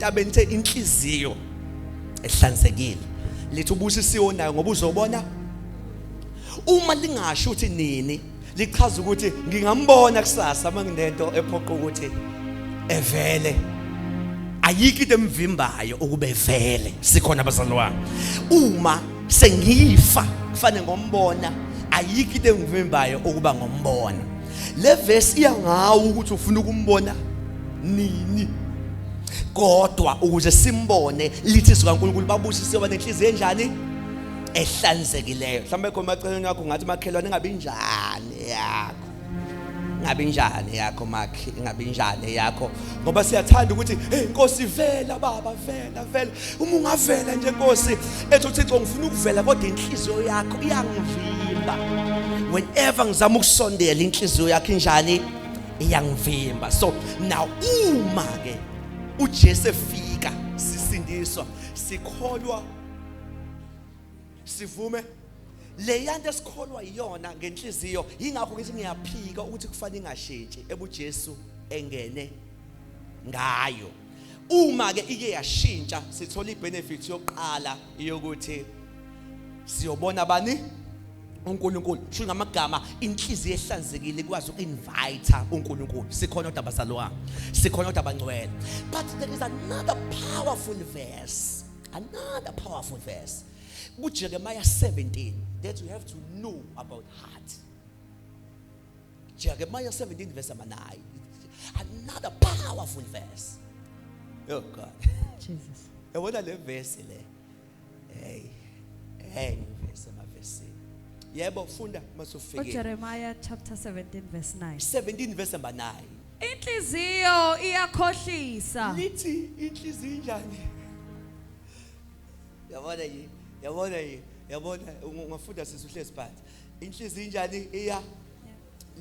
entabeni ithe inhliziyo ehlanzekile. Lithi ubusisiwe nayo ngoba uzobona. Uma lingasho ukuthi nini, lichaza ukuthi ngingambona kusasa uma nginento ephoqa ukuthi evele. Ayikho into emvimbayo ukube evele. Sikhona bazalwane. Uma sengifa kufanele ngombona, ayikho into engivimbayo ukuba ngombona. Le verse iya ngawo ukuthi ufuna ukumbona nini, kodwa ukuze simbone lithi izwi kaNkulunkulu babusisiwe banenhliziyo enjani? Ehlanzekileyo. Mhlawumbe khona emaceleni wakho ngathi makhelwane ingabi njani yakho, ingabi njani yakho makhi, ingabi njani yakho, ngoba siyathanda ukuthi hey Nkosi vela baba, vela vela. Uma ungavela nje Nkosi, ethi uThixo ngifuna ukuvela, kodwa inhliziyo yakho iyangivimba. Whenever ngizama ukusondela, inhliziyo yakho injani? Iyangivimba. So now uma ke uJesu efika, sisindiswa, sikholwa, sivume leyanto esikholwa iyona ngenhliziyo. Yingakho ngithi ngiyaphika ukuthi kufanele ingashintshi ebuJesu engene ngayo. Uma ke ike yashintsha, sithola ibenefit yokuqala yokuthi siyobona bani? UNkulunkulu. Sho ngamagama, inhliziyo ehlanzekile ikwazi uku-invite uNkulunkulu. Sikhona kodwa bazalwane? Sikhona kodwa abangcwele? But there is another powerful verse, another powerful verse kuJeremiah 17 that you have to know about heart. Jeremiah 17 verse number 9, another powerful verse. Oh God. Jesus. Yabona le verse le, hey hey, verse emavesini. Yebo, funda masufikile. uJeremiah chapter 17 verse 9. 17 verse number 9. Inhliziyo iyakhohlisa. Lithi inhliziyo injani? Yabona yi, yabona yi, yabona, ungafunda sisi uhlezi phansi. Inhliziyo injani? Iya,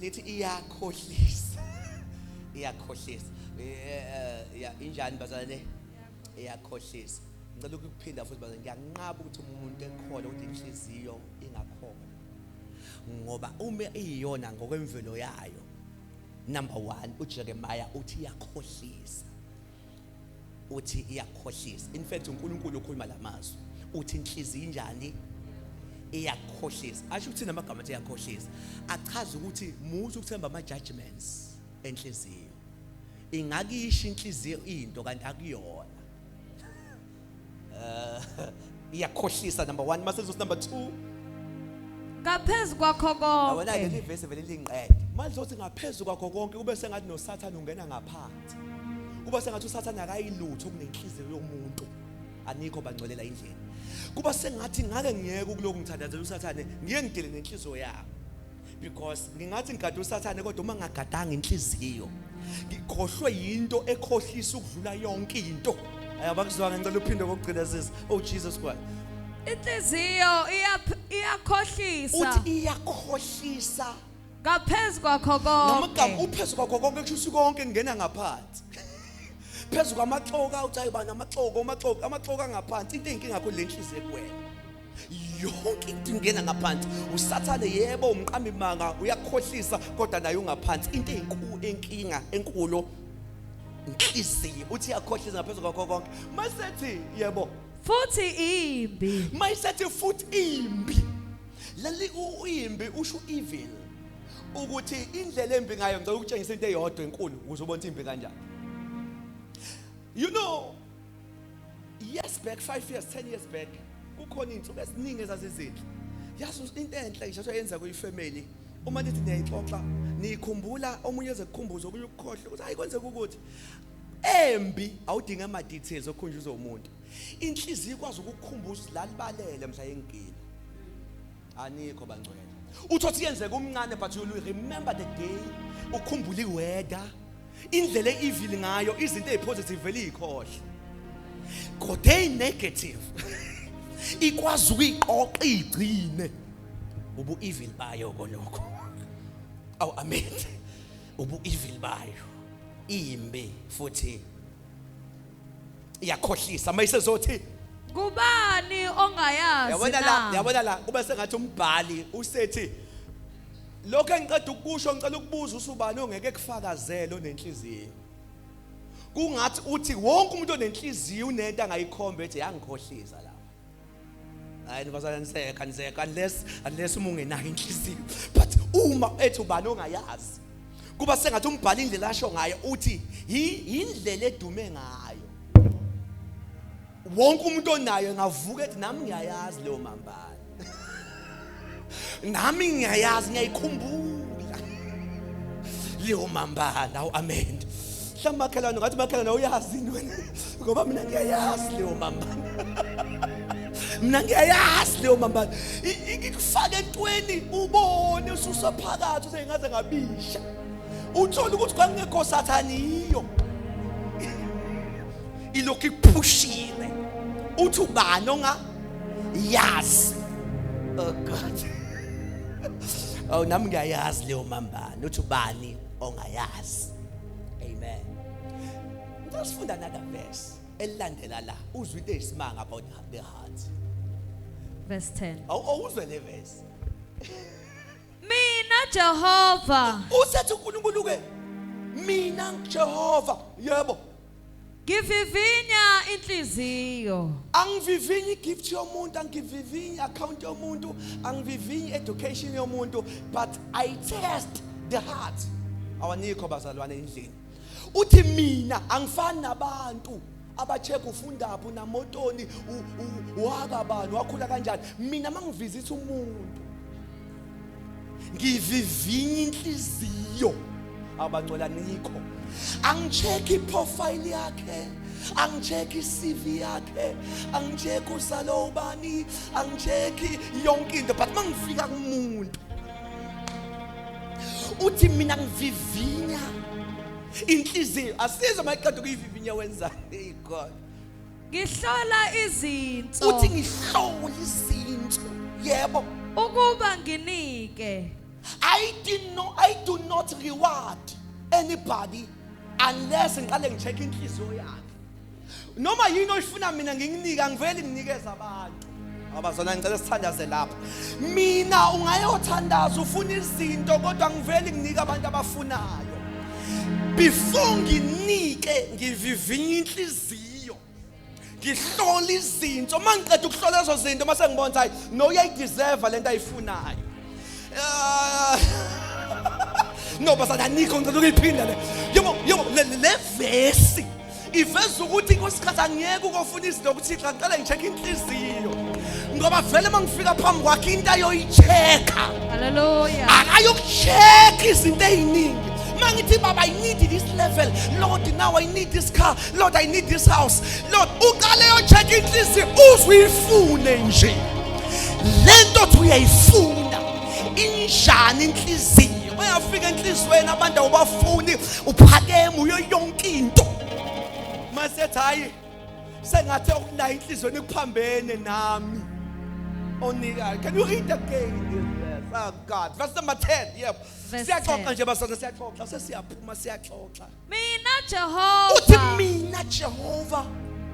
lithi iyakhohlisa, iyakhohlisa. Ya, injani bazalwane? Iyakhohlisa. Ngicela ukuphinda futhi bazalwane, ngiyanqaba ukuthi umuntu ekholwa ukuthi inhliziyo ingakholwa, ngoba uma iyiyona ngokwemvelo yayo, number 1 uJeremiah uthi iyakhohlisa, uthi iyakhohlisa. In fact uNkulunkulu ukhuluma lamazwi, uthi inhliziyo injani? Iyakhohlisa. Asho ukuthi namagama athi iyakhohlisa achaza ukuthi musu ukuthemba ama judgments enhliziyo. Ingakisho inhliziyo into kanti akuyona. Iyakhohlisa number 1. Mase number 2, Ngaphezu kwakho yabona ke, konke. Leli vesi vele linqede manje, uthi ngaphezu kwakho konke, kube sengathi noSathane ungena ngaphansi, kuba sengathi uSathane akayilutho kunenhliziyo yomuntu. Anikho bangcwelela indlela. Kuba sengathi ngake ngiyeke ukuloku ngithandazela uSathane, ngiye ngidele nenhliziyo yami, because ngingathi ngigade uSathane, kodwa uma ngagadanga inhliziyo, ngikhohlwe yinto ekhohlisa ukudlula yonke into. Ayabakuzwanga? Ngicela uphinde kokugcina sisi. Oh Jesus Christ. Inhliziyo iyakhohlisa. Uthi iyakhohlisa. Ngaphezu kwakho ngamagama konke. Uphezu kwakho konke kusho ukuthi konke kungena ngaphansi phezu kwamaxoka. Uthi ayi bani amaxoka, amaxoka, amaxoka angaphansi. Into eyinkinga kakhulu le nhliziyo ekuwena, yonke into ingena ngaphansi. Usathane yebo umqambi manga, uyakhohlisa, kodwa naye ungaphansi. Into eyinkulu, enkinga enkulu, inhliziyo. Uthi iyakhohlisa ngaphezu kwakho konke, masethi yebo. Futhi imbi. Mayisethi futhi imbi. Leli imbi usho evil, ukuthi indlela embi ngayo. Ngicela ukutshengisa into eyodwa enkulu ukuze ubone ukuthi imbi kanjani. Years back, 5 years, 10 years back, kukhona izinsuku eziningi ezazizinhle. Yazi into enhle ngisho yenza kuyifamily, uma nithi niyayixoxa niyikhumbula, omunye eze kukhumbuza, okunye ukukhohlwa ukuthi hayi kwenzeka ukuthi. Embi awudinga ama details okhunjuzwa umuntu. Inhliziyo ikwazi ukukukhumbuza ukuthi lalibalele mhla yengigila. Anikho bangcwele? Uthothi yenzeka umncane, but you will remember the day, ukhumbula iweather, indlela e-evil ngayo. Izinto ezipositive vele ikhohle, kodwa eyi-negative ikwazi ukuyiqoqa igcine. Ubu-evil bayo kolokho. Awu amen. Ubu-evil bayo, imbi futhi iyakhohlisa. Mayisezothi Kubani ongayazi yabona la na? Yabona la, kube sengathi umbhali usethi lokho engiqeda ukusho, ngicela ukubuza, usubani ongeke kufakazele onenhliziyo? Kungathi uthi wonke umuntu onenhliziyo unento angayikhomba ethi yangikhohlisa lapha. Hayi, bazalwane, niseka niseka unless uma ungenayo inhliziyo, but uma ethi ubani ongayazi, kuba sengathi umbhali indlela asho ngayo uthi indlela edume ngayo, wonke umuntu onayo engavuka ethi nami ngiyayazi leyo mambane, nami ngiyayazi, ngiyayikhumbula leyo mambane. Awu, amen. Mhlawumbe makhelwane, ngathi makhelwane, awuyazi yini wena? Ngoba mina ngiyayazi leyo mambane, mina ngiyayazi leyo mambane. Ikufaka entweni, ubone ususaphakathi usengaze ngabisha, uthole ukuthi kwakungekho sathaniyo, ilokhu ikuphushile. Uthi ubani ongayazi? Oh God, oh, nami ngiyayazi leyo mambane. Uthi ubani ongayazi? Amen. Ngicela sifunda another verse elilandela la, uzwe into eyisimanga about the heart. Verse 10. Awuzwe le verse. Mina Jehova, Usethi uNkulunkulu ke, mina Jehova, yebo, ngivivinya inhliziyo. Angivivinyi igift yomuntu, angivivinyi account yomuntu, angivivinyi education yomuntu, but I test the heart. Awanikho bazalwane endlini. Uthi mina angifani nabantu abacheck ufundaphi, unamotoni, wakabani, wakhula kanjani. Mina mangivisitha umuntu ngivivinya inhliziyo. Abangcwelanikho, angicheck iprofile yakhe, angicheck iCV yakhe, angicheck uzalo ubani, angicheck yonke into, but mangifika kumuntu, uthi mina ngivivinya inhliziyo. Asizwe mayiqeda ukuyivivinya wenzani. Hey God. Ngihlola izinso. Uthi ngihlola izinso, yebo. Ukuba nginike. I do not reward anybody unless ngiqale ngicheck inhliziyo yakhe. Noma yini oyifuna mina nginginika, ngivele nginikeze abantu. Abazona, ngicela sithandaze lapha. Mina ungayothandaza ufuna izinto, kodwa ngivele nginike abantu abafunayo. Before nginike, ngivivinya inhliziyo. Ngihlola izinto. Mangiqeda ukuhlola lezo zinto, mase ngibona hayi no, uyayideserve lento ayifunayo. Ah, no bazana, nikho, ngicela ukuyiphinda le. Yebo yebo, le vesi iveza ukuthi kwesikhathi angiyeke ukofuna izinto kuThixo, ngicela ngicheck inhliziyo, ngoba vele mangifika phambi kwakhe into ayoyi-check-a, Hallelujah. akayokucheck izinto eziningi. Mangithi baba, I need this level, Lord, now I need this car, Lord, I need this house, Lord, uqale yocheck inhliziyo, uzwe uyifune nje lento othi uyayifuna, injani inhliziyo. Bayafika enhliziyweni abantu awubafuni, uphakeme uyo yonke into, masethi hayi, sengathi okunayo inhliziyweni kuphambene nami onika. Can you read again this verse? Oh God, verse number 10, yep. Verse Siyaxoxa 10. nje basana, siyaxoxa, sesiyaphuma, siyaxoxa. Mina Uthi Jehova, mina Jehova,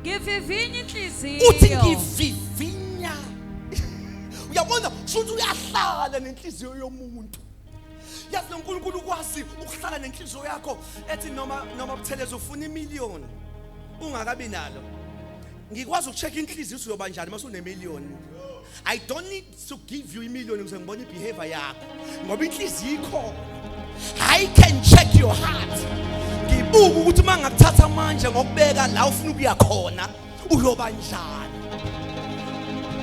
ngivivinya inhliziyo. Uthi ngivivinya. Uyabona, futhi uyahlala nenhliziyo yomuntu. Yazi noNkulunkulu ukwazi ukuhlala nenhliziyo yakho, ethi noma Buthelezi ufuna imillion ungakabi nalo, ngikwazi ukucheck inhliziyo ukuthi uyoba njani mase unemillion. I don't need to give you imillion ukuze ngibone ibehavior yakho, ngoba inhliziyo ikhona. I can check your heart, ngibuka ukuthi uma ngakuthatha manje ngokubeka la ufuna ukuya khona, uyoba njani.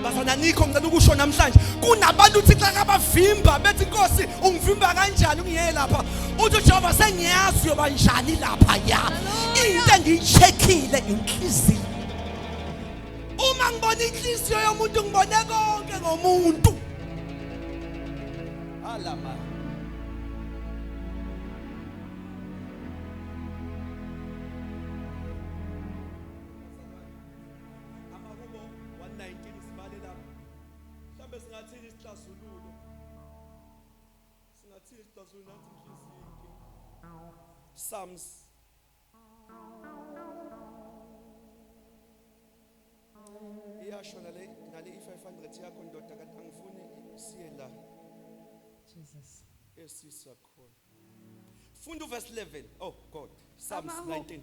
Bazana nikho, ngicela ukusho namhlanje, kunabantu uthi xa kabavimba bethi, Nkosi, ungivimba kanjani ungiye lapha? Uthi uJehova, sengiyazi uyoba njani lapha. Ya, into engiyicheckile inhliziyo. Uma ngibona inhliziyo yomuntu, ngibone konke ngomuntu. Alama. Amahubo 119, sibale lapha. Mhlambe singathini isixazululo? Singathini isixazululo? Nathi inhliziyo inkinga. Psalms. Iyasho nale i500 yakho ndoda, kade angifuni siye la. Jesus. Esisa khona. Funda uverse 11. Oh God. Psalms Amahu- 19.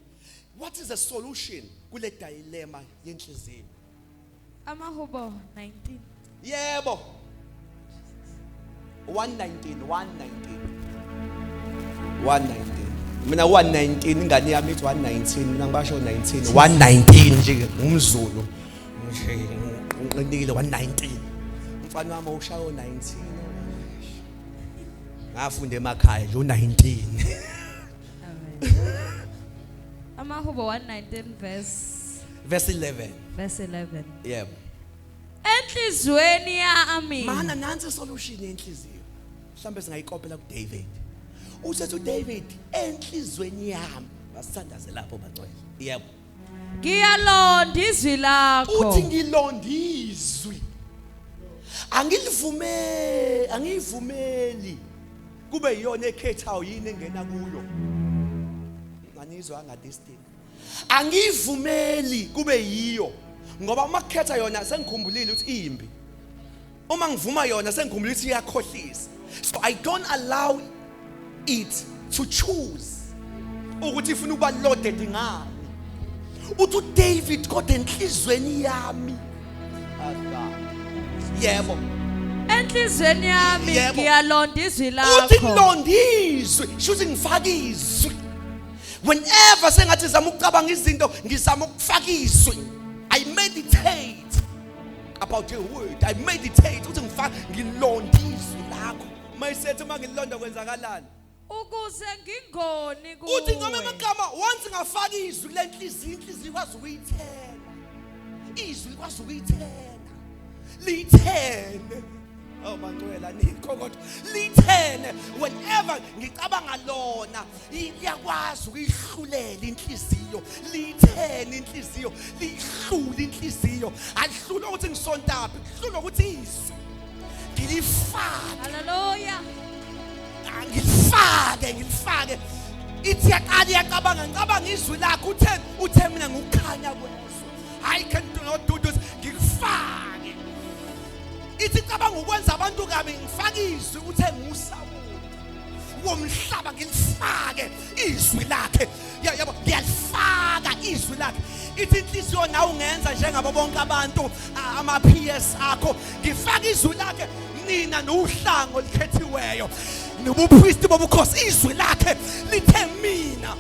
What is the solution kule dilemma yenhliziyo? Amahubo 19. Yebo. 119 119 119. Mina 119, ingane yami ithi 119, mina ngibasho 19 119 nje, ngumZulu nje, ngiqinile 119. Umfana wami ushaya 19, ngafunda emakhaya nje u19. Amen. Amahubo 119 verse Verse 11. Verse 11. Yebo. Enhlizweni yami. Mana, nansi solution yenhliziyo. Mhlambe singayikopela kuDavid. Usethi uDavid, enhlizweni yami. Basithandaze lapho, bangcwele. Yebo. Ngiyalonda izwi lakho. Uthi ngilonda izwi. Angilivume, angiyivumeli kube iyona ekhethayo yini engena kuyo. Anizwa nga this thing? Angiyivumeli kube yiyo, ngoba uma kukhetha yona sengikhumbulile ukuthi imbi. Uma ngivuma yona sengikhumbulile ukuthi iyakhohlisa. So I don't allow it to choose ukuthi ifuna ukuba loaded ngani. Uthi uDavid, kodwa enhlizweni yami, yebo. Enhlizweni yami Yebo. ngiyalonda izwi Uthi lakho. ngilonda izwi, shuthi ngifaka izwi whenever sengathi zama ukucabanga izinto, ngizama ukufaka izwi. I meditate about your word, I meditate. Uthi ngifaka, ngilonda izwi lakho. Mayisethi uma ngilonda kwenzakalani? Ukuze ngingoni Uthi ngoma kuwe. amagama, once ngafaka izwi kule nhliziyo, inhliziyo ikwazi ukuyithela izwi, likwazi ukuyithela, liyithele. Oh bantwela, nikho kodwa lithene. Whenever ngicabanga lona, liyakwazi ukuyihlulela inhliziyo, lithene inhliziyo, liyihlule inhliziyo. Alihlule ukuthi ngisontaphi, kuhlulwa ukuthi izwi ngilifake. Hallelujah. Ngilifake, ngilifake. Ithi yaqala iyacabanga, ngicabanga izwi lakho. Uthe mina ngukukhanya kwezwe. I can do not do this, ngikufake. Ithi cabanga ukwenza abantu kabi, ngifake izwi. Uthe ngusawoti womhlaba, ngilifake izwi lakhe. Yabo, ngiyalifaka izwi lakhe. Ithi inhliziyo, nawe ungenza njengabo bonke abantu, ama PS akho, ngifaka izwi lakhe. Nina nohlango olukhethiweyo nobupristi bobukhosi. Izwi lakhe lithe mina,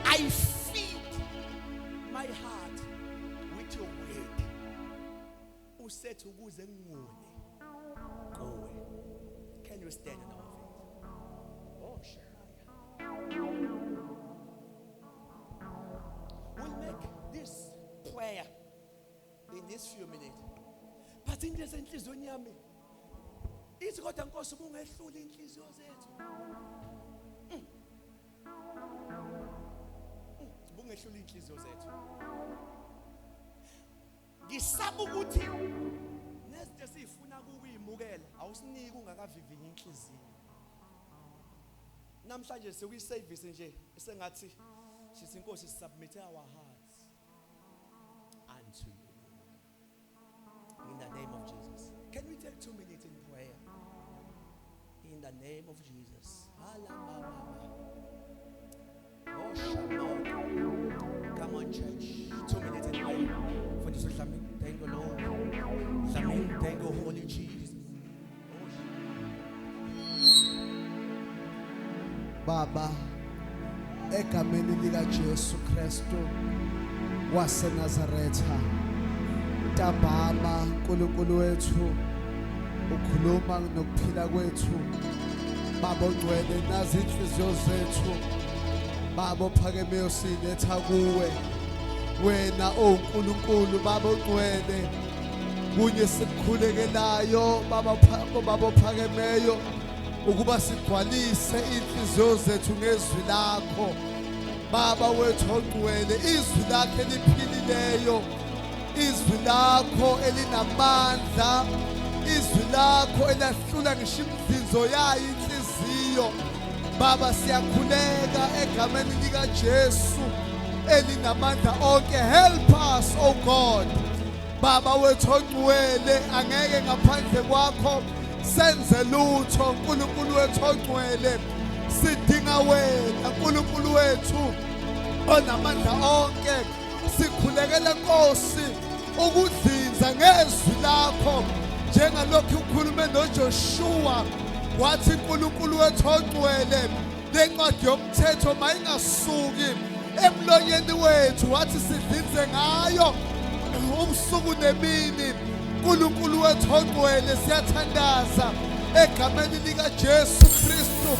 I feed my heart with your word. Usethi ukuze ngingoni kuwe. Can you stand on our feet? Oh Shemaya, we'll make this prayer in this few minutes, but into esenhliziyweni yami ithi, kodwa Nkosi, ubungehlula inhliziyo zethu. Ubungehlula inhliziyo zethu. Ngisaba ukuthi nezinto esifuna ukuyimukela awusiniki ungakavivinyi inhliziyo. Namhlanje sikuyi-service nje esengathi sithi, Inkosi, submit our hearts unto you, Lord, in the name of Jesus. Can we take 2 minutes in prayer in the name of Jesus? Halamama. Oh, Shamok. Come on, church. 2 minutes in prayer. Mfundisi Dlamini, thank you, Lord. Dlamini, thank you, Holy Jesus. Oh, Baba, egameni lika Jesu Kristu waseNazaretha, ntambama uNkulunkulu wethu ukhuluma nokuphila kwethu. Baba ongcwele, nazi inhliziyo zethu, Baba ophakemeyo, siletha kuwe wena oNkulunkulu. Baba ongcwele, kunye sikukhulekelayo, Baba ophakemeyo, ukuba sigcwalise inhliziyo zethu ngezwi lakho, Baba wethu ongcwele, izwi lakho eliphilileyo, izwi lakho elinamandla, izwi lakho elahlula ngisho imidlinzo yayo inhliziyo. Baba, siyakhuleka egameni lika Jesu elinamandla onke, help us, oh God. Baba wethu ongcwele, angeke ngaphandle kwakho senze lutho. uNkulunkulu wethu ongcwele, Sidinga wena Nkulunkulu wethu onamandla onke. Sikhulekela Nkosi ukudlinza ngezwi lakho, njengalokhu ukhulume noJoshua wathi uNkulunkulu wethu ongcwele, lencwadi yomthetho mayingasuki emlonyeni wethu, wathi sidlinze ngayo ubusuku nemini. uNkulunkulu wethu ongcwele, siyathandaza egameni lika Jesu Kristu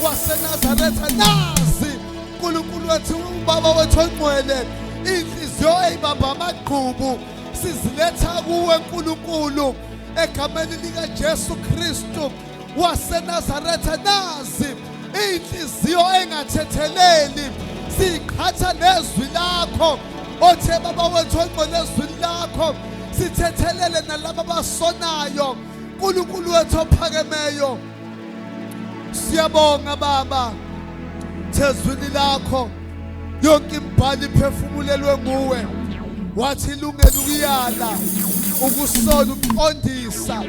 waseNazaretha. Nazi uNkulunkulu wethu, ubaba wethu ongcwele, inhliziyo eyibamba amagqubu siziletha kuwe uNkulunkulu egameni lika Jesu Kristu waseNazaretha. Nazi inhliziyo engathetheleli, siqhatha nezwi lakho othe baba wethu ongcwele, ezwini lakho sithethelele nalabo abasonayo. uNkulunkulu wethu ophakemeyo, siyabonga baba, thezwini lakho yonke imibhalo iphefumulelwe nguwe, wathi ilungele ukuyala, ukusola, ukuqondisa.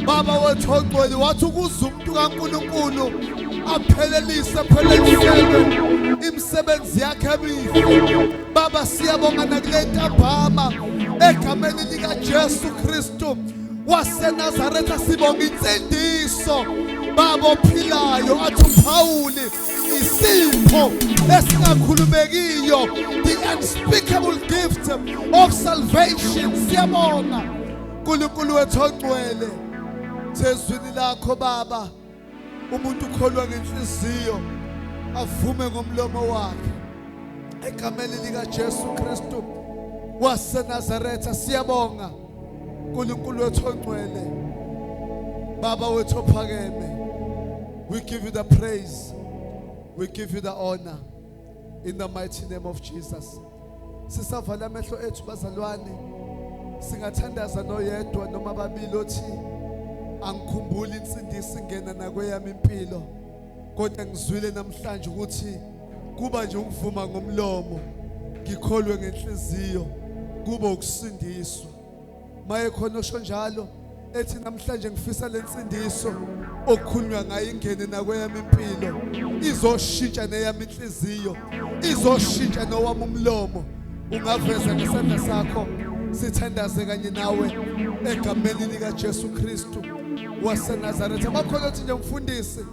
Baba wethu ongcwele, wathi ukuze umuntu kaNkulunkulu aphelelise pheleliselwe imisebenzi yakhe emihle. Baba, siyabonga nakule ntambama egameni lika Jesu Kristu waseNazaretha. Sibonga insindiso baba ophilayo, athi uPauli isipho esingakhulumekiyo, the unspeakable gift of salvation. Siyabonga uNkulunkulu wethu ongcwele, thezwini lakho baba, umuntu ukholwa ngenhliziyo avume ngomlomo wakhe. Egameni lika Jesu Kristu waseNazaretha, siyabonga uNkulunkulu wethu ongcwele, baba wethu ophakeme. We give you the praise, we give you the honor in the mighty name of Jesus. Sisavala amehlo ethu bazalwane, singathandaza noyedwa noma ababili othi angikhumbuli insindiso ingena nakweyami impilo, kodwa ngizwile namhlanje ukuthi kuba nje ukuvuma ngomlomo ngikholwe ngenhliziyo kube ukusindiswa. Maye khona osho njalo ethi namhlanje ngifisa lensindiso okukhulunywa ngayo ingene nakweyami impilo, izoshintsha neyami inhliziyo, izoshintsha nowami umlomo, ungaveza ngesandla sakho sithandaze kanye nawe egameni lika Jesu Kristu waseNazaretha. Bakhona othi nje mfundisi,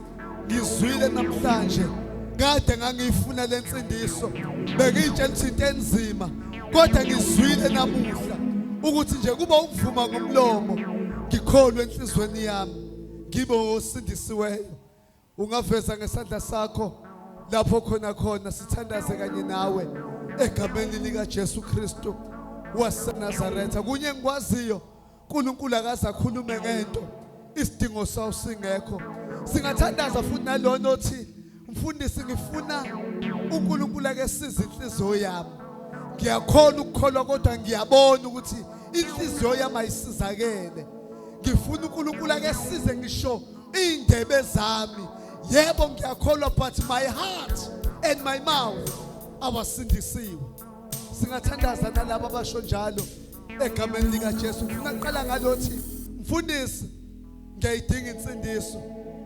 ngizwile namhlanje, kade ngangiyifuna lensindiso, bengiyitshela ukuthi into enzima, kodwa ngizwile namuhla ukuthi nje kuba ukuvuma ngomlomo ngikholwe enhlizweni yami ngibe osindisiweyo. Ungaveza ngesandla sakho lapho khona khona sithandaze kanye nawe egameni lika Jesu Kristu waseNazaretha. Kunye engikwaziyo, uNkulunkulu akaze akhulume ngento isidingo sawo singekho. Singathandaza futhi nalona othi mfundisi, ngifuna uNkulunkulu ake size inhliziyo yami, ngiyakhona ukukholwa kodwa ngiyabona ukuthi inhliziyo yami ayisizakele, ngifuna uNkulunkulu ake size ngisho indebe zami. Yebo ngiyakholwa, but my heart and my mouth awasindisiwe. Singathandaza nalabo abasho njalo egameni lika Jesu. Ngifuna kuqala ngalothi mfundisi, ngiyayidinga insindiso,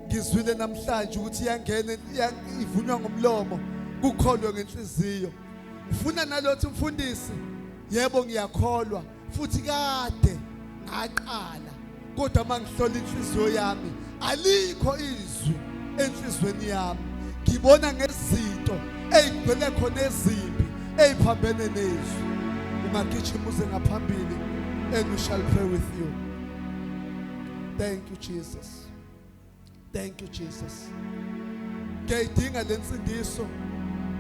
ngizwile namhlanje ukuthi iyangena, ivunywa ngomlomo kukholwe ngenhliziyo. Ngifuna nalothi mfundisi, yebo ngiyakholwa futhi kade ngaqala, kodwa mangihlola inhliziyo yami alikho izwi enhlizweni yami, ngibona ngezinto eyigcwele khona ezimbi eziphambene nezwi. Ungagijima uze ngaphambili and we shall pray with you. Thank you Jesus, thank you Jesus. Ngiyayidinga lensindiso,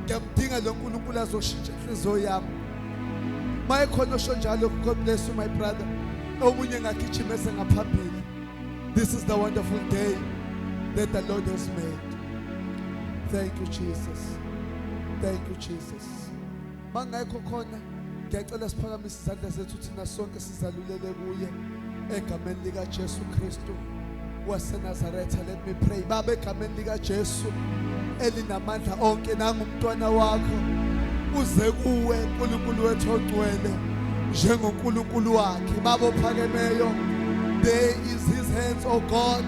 ngiyamdinga lo nkulunkulu azoshintsha inhliziyo yami. Maye khona osho njalo. God bless you, my brother. Omunye ngagijima eze ngaphambili. This is the wonderful day that the Lord has made. Thank you Jesus, thank you Jesus. Mangekho khona, ngiyacela siphakamise izandla zethu thina sonke sizalulele kuye egameni lika Jesu Kristu waseNazaretha. Let me pray. Baba, egameni lika Jesu elinamandla onke, nangumntwana wakho uze kuwe uNkulunkulu wethu ongcwele njengoNkulunkulu wakhe. Baba ophakemeyo, there is his hands, oh God,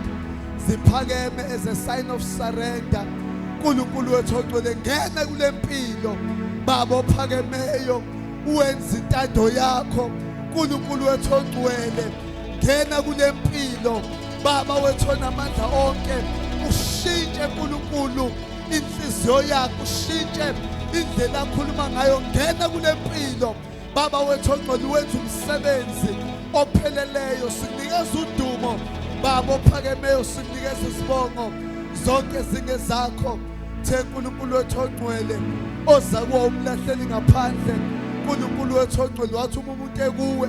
ziphakeme as a sign of surrender. uNkulunkulu wethu ongcwele, ngena kule mpilo Baba ophakemeyo, uwenza intando yakho. uNkulunkulu wethu ongcwele, ngena kule mpilo Baba wethu onamandla onke, ushintshe uNkulunkulu inhliziyo yakho, ushintshe indlela akhuluma ngayo. Ngena kule mpilo Baba wethu ongcwele, wenza umsebenzi opheleleyo. Sinikeza udumo Baba ophakemeyo, sinikeza isibongo, zonke zingezakho. The uNkulunkulu wethu ongcwele, oza kuwo umlahleli ngaphandle. uNkulunkulu wethu ongcwele, wathi uma umuntu ekuwe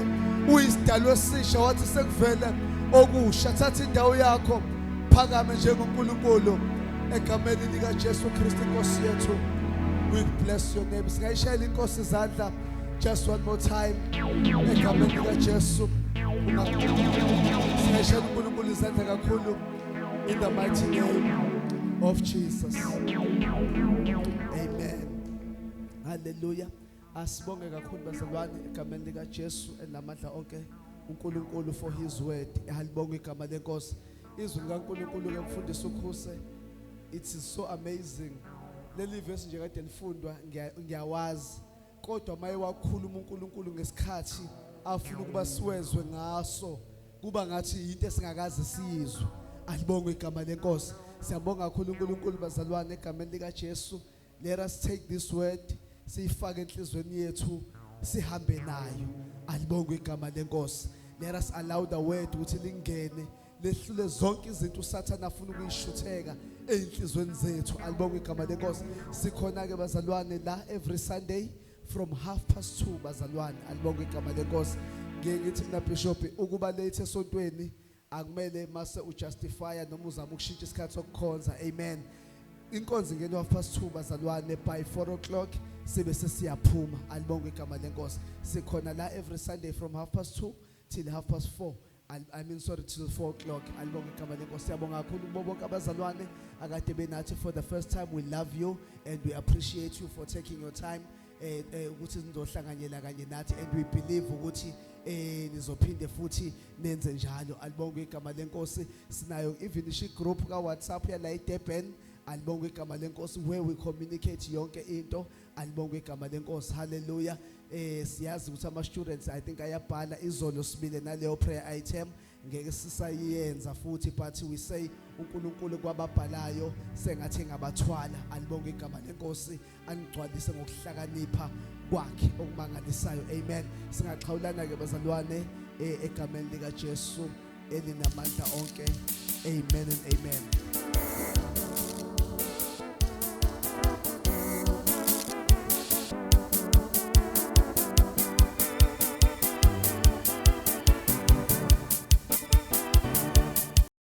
uyisidalwa esisha, wathi sekuvele okusha. Thatha indawo yakho, phakame njengoNkulunkulu egameni lika Jesu Kristu inkosi yethu. We bless your name. Singayishayela inkosi izandla just one more time egameni lika Jesu. Singayishayela uNkulunkulu izandla kakhulu in the mighty name of Jesus. Amen. Hallelujah. Asibonge kakhulu bazalwane egameni lika Jesu enamandla onke uNkulunkulu for his word. Alibonge igama lenkosi. Izwi likaNkulunkulu ke mfundisi ukhuse. It is so amazing. Leli verse nje kade lifundwa ngiyawazi, kodwa maye wakhuluma uNkulunkulu ngesikhathi afuna ukuba siwezwe ngaso, kuba ngathi into esingakaze siyizwe. Alibonge igama lenkosi. Siyabonga kakhulu uNkulunkulu bazalwane egameni lika Jesu. Let us take this word, siyifake enhlizweni yethu, sihambe nayo. Alibonge igama lenkosi. Let us allow the word ukuthi lingene, lehlule zonke izinto uSathana afuna ukuyishutheka einhlizweni zethu. Alibonge igama lenkosi. Sikhona ke bazalwane la every Sunday from 2:30 bazalwane. Alibonge igama lenkosi. Ngiye ngithi mina bishop, ukuba late esontweni akumele mase ujustify noma uzama ukushintsha isikhathi sokukhonza. Amen. Inkonzo ingena 2:30 bazalwane, by 4 o'clock sibe sesiyaphuma. Alibonge igama lenkosi. Sikhona la every Sunday from 2:30 till 4:30, I mean sorry, till 4 o'clock. Alibonge igama lenkosi. Siyabonga kakhulu kubo bonke abazalwane akade benathi for the first time. We love you and we appreciate you for taking your time ukuthi nizohlanganyela kanye nathi, and we believe ukuthi nizophinde futhi nenze njalo. Alibonge igama lenkosi. Sinayo even ishi group ka WhatsApp yala eDurban. Alibonge igama lenkosi, where we communicate yonke into. Alibonge igama lenkosi. Hallelujah. Siyazi ukuthi ama students, I think, ayabhala. Izolo sibile naleyo prayer item, ngeke sisayenza futhi, but we say uNkulunkulu kwababhalayo sengathi engabathwala. Alibonge igama lenkosi, anigcwalise ngokuhlakanipha kwakhe okumangalisayo. Amen. Singaxhawulana ke bazalwane egameni lika Jesu elinamandla onke. Amen and amen.